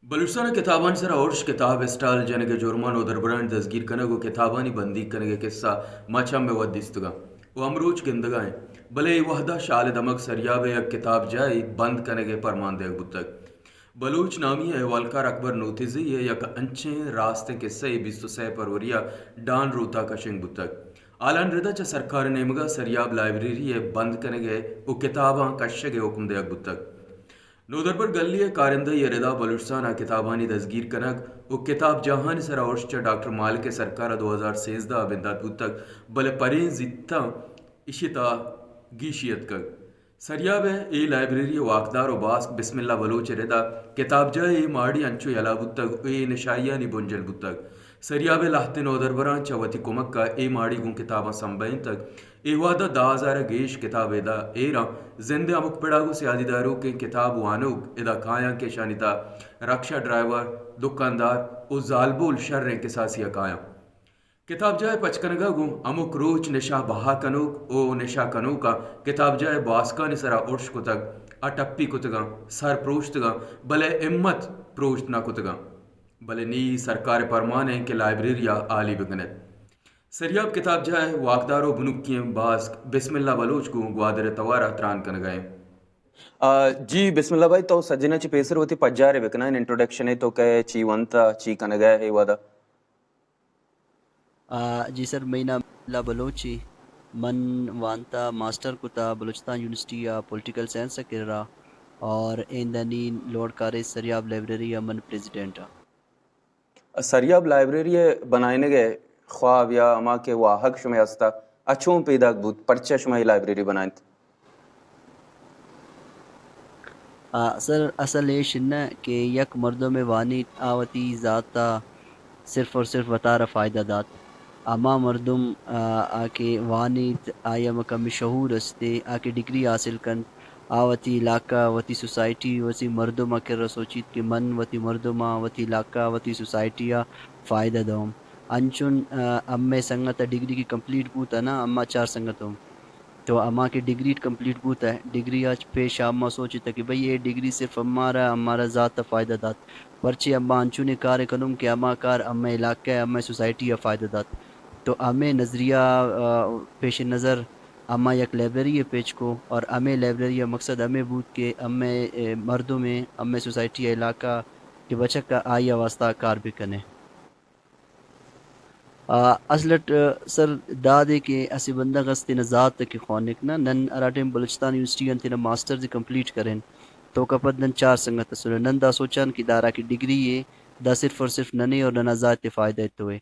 بلوچستان ءَ کتابانی سرا ارش، کتاب اسٹال جنگ ءِ جرم ءَ نودربرانی دزگیر کنگ ءُ کتابانی بندیگ کنگ ءِ کسہ ما چم ءَ وت دیستگ اَنت ءُ ہمروچ گندگ ءَ ایں، بلے اے وہد ءَ شال ءِ دمگ سریاب ءِ یک کتابجاہے بند کنگ ءِ پرمان دئیگ بوتگ۔ بلوچ نامی ءِ احوالکار اکبر نوتیزئی ءِ یک انچیں راستیں کسہ یے بیست ءُ سئے پروری ءَ ڈان روتاک ءَ شنگ بوتگ۔ ہالانی رد ءَ چہ سرکار ءِ نیمگ ءَ سریاب لائبریری ءِ بند کنگ ءِ ءُ کتاباں کشگ ءِ حکم دئیگ بوتگ۔ نودربر گلی ءِ کارندہی ءِ رد ءَ بلوچستان ءَ کتابانی دزگیر کنگ ءُ کتابجاہانی سرا ارش چہ ڈاکٹر مالک ءِ سرکار ءَ دو ہزار سیزدہ ءَ بندات بوتگ، بلے پرین زیتاں ایشی ءِ تہا گیشی اتکگ۔ سریاب ءِ اے لائبریری ءِ واکدار ءُ باسک بسم اللہ بلوچ ءِ رد ءَ کتابجاہ ءِ اے ماڑی انچو یلہ بوتگ ءُ اے نشائیانی بنجل بوتگ۔ سریاب ءِ لہتیں نودربراں چہ وتی کمک ءَ اے ماڑی گوں کتاباں سمبہینتگ۔ اے وہد ءَ دہ ہزار ءَ گیش کتاب ادا ایر اَنت۔ زند ءِ ہمک پڑ ءَ گوں سیادی داروکیں کتاب وانوک ادا کایاں کہ اشانی تہا رکشہ ڈرائیور، دکاندار ءُ زالبول شریں کساسی ءَ کایاں۔ کتابجاہ ءِ پچ کنگ ءَ گوں ہمک روچ نشہ بہا کنوک ءُ نشہ کنوکاں کتابجاہ ءِ باسکانی سرا ارش کتگ ءُ ٹپی کتگ اَنت، سر پروشتگ اَنت، بلے ہمت پروشت نہ کتگ اَنت۔ بلے نی سرکار ءِ پرمان اِنت کہ لائبریری ءَ ہالی بہ کن ات۔ سریاب کتابجاہ ءِ واکدار ءُ بنکی ئیں باسک بسم اللہ بلوچ گوں گوادر ءِ توار ءَ تران کنگ ءَ اِنت۔ آ، جی بسم اللہ بھائی، تو سجناں چہ پیسر وتی پجار ءَ بہ کن ات، انٹروڈکشن ءَ تو کئے، چی ونت ءُ چی کنگ ءَ ئے اے وہد ءَ؟ آ، جی سر، مئی نام اللہ بلوچ ایں۔ من وانتا ماسٹر کتا بلوچستان یونیورسٹی ءَ پولیٹیکل سائنس ءِ کرا اور ایندانی لوڈ کارے سریاب لائبریری ءَ من پریزیڈنٹ آں۔ سریاب لائبریری ءِ بنائینگ ءِ خواب یا ہما کہ واہگ شمئے ہستا، آ چون پیداک بوت؟ پرچہ شما اے لائبریری بنائینت؟ آ، سر، اصل ایش انت کہ یک مردم ءَ وانیت، آ وتی ذات ءَ صرف اور صرف وتارا فائدہ دات۔ ہما مردم، آ، آ کہ وانیت، آئی ءَ ہمکمی شعور است، آ کہ ڈگری حاصل کنت، آ وتی علاقہ، وتی سوسائٹی، وتی مردم ءِ کرا سوچیت کہ من وتی مردم ءَ، وتی علاقہ، وتی سوسائٹی ءَ فائدہ دوم۔ انچن، آ، ہمے سنگت ءَ ڈگری کہ کمپلیٹ بوت نا، ہما چار سنگت ہم۔ تو ہما کہ ڈگری کمپلیٹ بوت ءَ، ڈگری ءَ پیش ہما سوچیت کہ بھئی اے ڈگری صرف ہمارا، ہمارا ذات ءَ فائدہ دات۔ پرچے ہما انچونے کارے کنوں کہ ہما کار ہمے علاقہ ءَ، ہمے سوسائٹی ءَ فائدہ دات۔ تو ہمے نظریہ، آ، پیش نظر ہما یک لائبریری ءَ پیچ کو اور ہمے لائبریری ءِ مقصد ہمے بوت کہ ہمے، اے، مردم ءَ، ہمے سوسائٹی ءِ علاقہ کہ بچک ءَ آئی ءِ واسطہ کار بہ کنے۔ آ، اصل اٹ، آ، سر دادے کہ اسہ بندغ اس تینا ذات ءِ کہ خوانک نا، نن ہرا ٹائم بلوچستان یونیورسٹی آن تینا ماسٹرز ءِ کمپلیٹ کرین، تو اوکا پد نن چار سنگت اسرہ۔ نن دا سوچان کہ دا ہرا کہ ڈگری ءِ، دا صرف اور صرف ننے اور ننا ذات ءِ فائدہ ایتو ءِ۔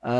آ،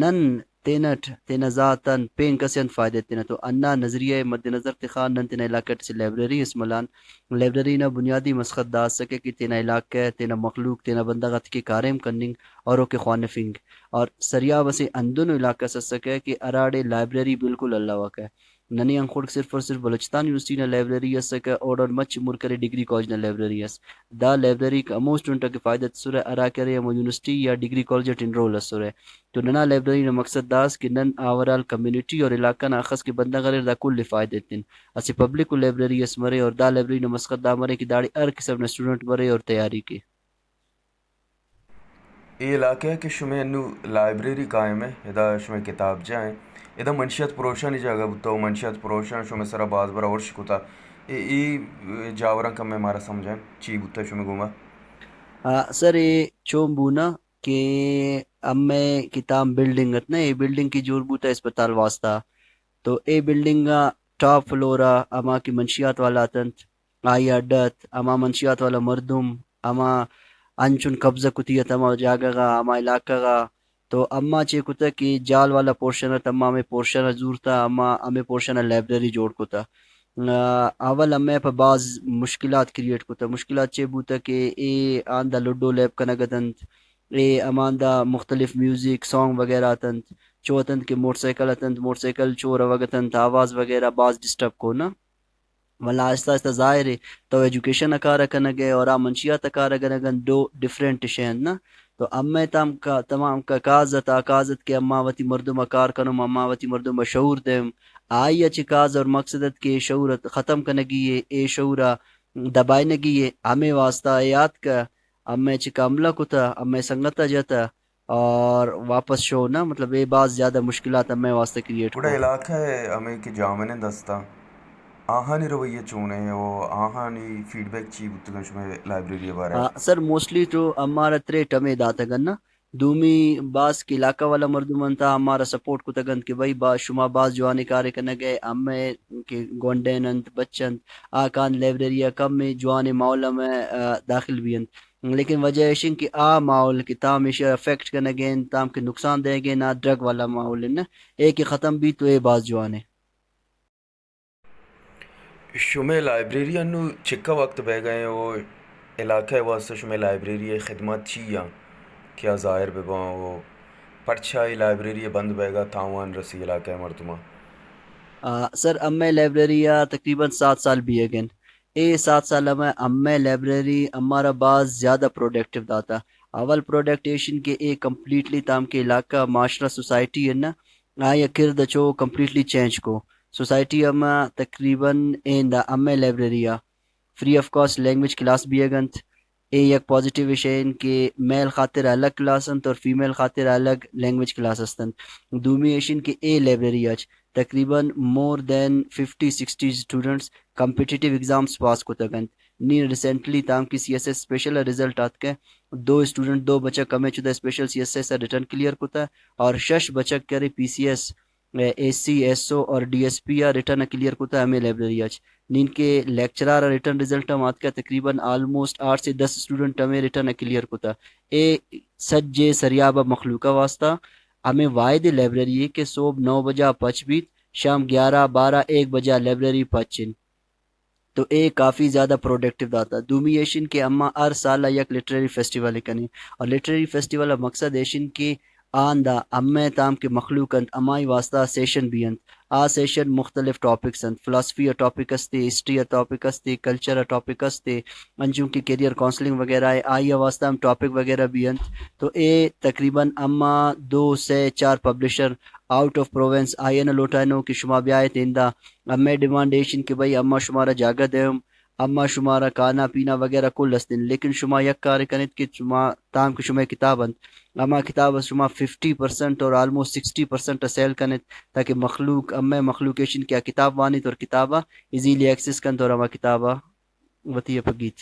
نن تینٹ، تینا ذات آن پین کسے آن فائدہ ایتنہ۔ تو ہندا نظریہ ءِ مد نظر تخا نن تینا علاقہ ٹی اسہ لائبریری اس ملان۔ لائبریری نا بنیادی مسخت دا اسکہ کہ تینا علاقہ، تینا مخلوق، تینا بندغ آتیکہ کاریم کننگ اور اوکہ خوانفنگ۔ اور سریاب اسہ ہندنو علاقہ اس اسکہ کہ ہراڑے لائبریری بالکل الوکہ۔ ننے آن خڑک صرف اور صرف بلوچستان یونیورسٹی نا لائبریری اسکہ، اوڑان مچ مر کرے ڈگری کالج نا لائبریری اس۔ دا لائبریری کہ ہمو اسٹوڈنٹ آ کہ فائدہ تسرہ ہرا کہ ارے ہمو یونیورسٹی یا ڈگری کالج اٹ انرول اسرہ۔ تو ننا لائبریری نا مقصد دا اس کہ نن اوورآل کمیونٹی اور علاقہ نا اخس کہ بندغ اریر دا کل ءِ فائدہ ایتن۔ اسہ پبلک و لائبریری اس مرے اور دا لائبریری نا مسخت دا مرے کہ داڑے ہر قسم نا اسٹوڈنٹ مرے اور تیاری کے۔ اے علاقہ کہ شمے انو لائبریری قائم ءِ، ادا شمے کتاب جاہ ءِ، ادا منشیات پروشانی جاگہ بوتا و منشیات پروشاں شمے سرا باز برا ارش کتا۔ اے، اے جاوراں کمے مارا سمجھائیں، چی بوتا شمے گوما؟ آ، سر، اے چون بونا کہ امے کتاب بلڈنگ ات نا، اے بلڈنگ کہ جوڑ بوتا اسپتال واسطہ، تو اے بلڈنگ آ ٹاپ فلور آ ہما کہ منشیات والا اتنت، آئی اڈ ات، ہما منشیات والا مردم، ہما انچن قبضہ کتی ات ہما جاگہ غا، ہما علاقہ غا، تو اما چے کتہ کہ جال والا پورشن ات، اما ہمے پورشن ء زورتہ، اما ہمے پورشن ء لائبریری جوڑ کتہ۔ آ، اول امے پہ باز مشکلات کریئیٹ کتہ۔ مشکلات چے بوتہ کہ اے آندا لڈو لیب کنگ اتنت، اے اماندا مختلف میوزک، سانگ وغیرہ اتنت، چو اتنت کہ موٹر سائیکل اتنت، موٹر سائیکل چو روگ اتنت، آواز وغیرہ باز ڈسٹرب کونہ۔ ولدا آہستہ آہستہ ظاہر ء تو ایجوکیشن ء کار ء کنگ ء اور آ منشیات ء کار ء کنگ انت، دو ڈفرنٹ شے انت نا۔ تو امئے تام کا-، تمام کا-، کاز ات، آ کاز ات کہ اما وتی مردم ء کار کنم، اما وتی مردم ء شعور دیم۔ آئی ء چہ کاز اور مقصد ات کہ اے شعور ء ختم کنگی ء، اے شعور ء دبائینگی ء، ہمے واسطہ اے آتکہ ہمے چکا حملہ کتا، ہمے سنگتا جتا اور واپس شو نا، مطلب اے باز زیادہ مشکلات ہمے واسطے کریئیٹ گڑا کو۔ علاقہ ء ہمے کہ جامنند ہستا، آہانی رویہ چون ء و آہانی فیڈ بیک چی بوتگن شمے لائبریری ء بارہ ء؟ آ، سر، موسٹلی تو ہمارا ترے ٹمے داتگن نا۔ دومی باز کہ علاقہ والا مردم انت، آ ہمارا سپورٹ کتگ انت کہ بھئی با شما باز جوانیں کارے کنگ ء، ہمے کہ گونڈین انت، بچ انت، آ کان لائبریری ء کم ء جوانیں ماحول ء مئے، آ، داخل بی انت۔ لیکن وجہ ایش انت کہ آ ماحول کہ تام ایشی افیکٹ کنگ ء انت، تام کہ نقصان دئیگ ء انت، آ ڈرگ والا ماحول انت، اے کہ ختم بیت تو اے باز جوان انت۔ شمئے لائبریری انو چکا وقت بئیگا ایں و علاقہ ء واستہ شمئے لائبریری ء خدمات چی آں کہ آ ظاہر بہ باں و پرچا اے لائبریری ء بند بئیگا تاوان رسی علاقہ ء مردماں؟ آ، سر، امئے لائبریری ء تقریباً سات سال بیئگ انت۔ اے سات سال ء مئے امئے لائبریری ہمارا باز زیادہ پروڈکٹیو داتا۔ اول پروڈکٹ ایش انت کہ اے کمپلیٹلی تام کہ علاقہ، معاشرہ، سوسائٹی ہے نا، آئی ء کرد ء چو کمپلیٹلی چینج کو۔ سوسائٹی ء ما تقریباً اے دا امئے لائبریری ء free of cost language class بیگ انت۔ اے یک پازیٹیو ایش انت کہ میل خاطر الگ کلاس انت اور فیمیل خاطر الگ لینگویج کلاس است انت۔ دومی ایش انت کہ اے لائبریری اچ تقریباً مور دین fifty sixty students competitive exams pass کتگ انت۔ نی ریسنٹلی تام کہ سی ایس ایس اسپیشل ء رزلٹ آتکہ، دو اسٹوڈنٹ، دو بچک ہمے چدا اسپیشل سی ایس ایس ء ریٹن کلیئر کتہ اور شش بچک کرے پی سی ایس، اے سی ایس او اور ڈی ایس پی ء ریٹن ء کلیئر کتہ ہمے لائبریری اچ۔ نین کہ لیکچرار ء ریٹن رزلٹ ہم آتکہ، تقریباً آلموسٹ آٹھ سے دس اسٹوڈنٹ ہمے ریٹن ء کلیئر کتہ۔ اے سجے سریاب ء مخلوق ء واسطہ ہمے واحد لائبریری ہے کہ صبح نو بجہ پچ بیت، شام گیارہ، بارہ، ایک بجہ لائبریری پچ انت۔ تو اے کافی زیادہ پروڈکٹیو داتا۔ دومی ایش انت کہ اما ہر سال ء یک لٹریری فیسٹیول کنیں اور لٹریری فیسٹیول ء مقصد ایش انت کہ آن دا امئے تام کہ مخلوق انت، ہمائی واسطہ سیشن بھی انت۔ آ سیشن مختلف ٹاپکس انت، فلاسفی ء ٹاپک استے، ہسٹری ء ٹاپک استے، کلچر ء ٹاپک استے، انچوں کہ کیریئر کونسلنگ وغیرہ ہے، آئی ء واسطہ ہم ٹاپک وغیرہ بھی انت۔ تو اے تقریباً اما دو سے چار پبلشر آؤٹ آف پروونس آئی ء لوٹائنو کہ شما بیائیت اندا۔ امئے ڈیمانڈ ایش انت کہ بھئی اما شمارا جاگہ دیم، اما شمارا کھانا پینا وغیرہ کل است انت، لیکن شما یک کارے کنیت کہ شما تام کہ شمئے کتاب انت، اما کتاب ء شما ففٹی پرسنٹ اور آلموسٹ سکسٹی پرسنٹ ء سیل کنیت، تاکہ مخلوق، امئے مخلوق ایش انت کہ آ کتاب وانیت اور کتاب ء ایزیلی ایکسس کنت اور اما کتاب ء وتی ء پگیت۔